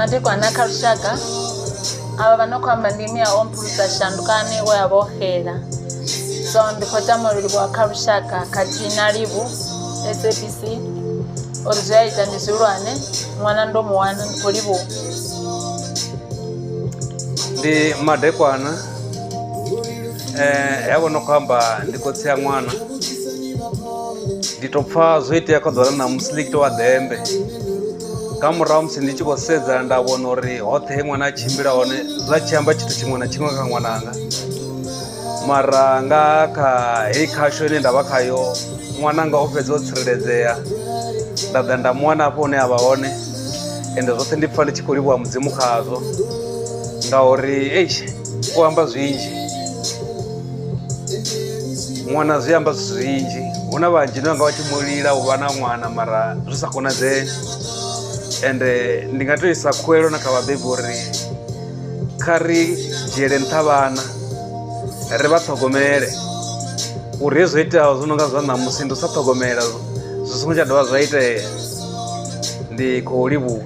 Madekwana kha lushaka avha vha no khou amba ndi mme a Omphulusa Shandukani we a vha o xela. So ndi khou tama u livhuwa kha lushaka khathihi na Livhu SABC uri zwe a ita ndi zwihulwane ṅwana ndo mu wana ndi khou livhuwa. Ndi madekwana havho no khou amba ndi khotsi a ṅwana ndi to pfha zwo itea kha ḓuvha ḽa ṋamusi ḽi tou vha ḓembe nga murahu musi ndi tshi khou sedza nda vhona uri hoṱhe he ṅwana a tshimbila hone zwa tshi amba tshithu tshiṅwe na tshiṅwe kha ṅwananga mara nga kha heyi khasho ine nda vha khayo ṅwananga o fhedza o tsireledzea nda ḓa nda mu wana hafho hune a vha hone ende zwoṱhe ndi pfha ndi tshi khou livhuwa mudzimu khazwo ngauri eish u amba zwinzhi ṅwana zwi amba zwithu zwinzhi hu na vhanzhi no nga vha tshi mu lila u vha na ṅwana mara zwi sa konadzei ende ndi nga to isa khuwelelo na kha vhabebi uri kha ri dzhiele nṱha vhana ri vha ṱhogomele uri hezwi zwo iteaho zwo no nga zwa ṋamusi ndi u sa ṱhogomela zwi songo tsha dovha zwa itea ndi khou livhuwa.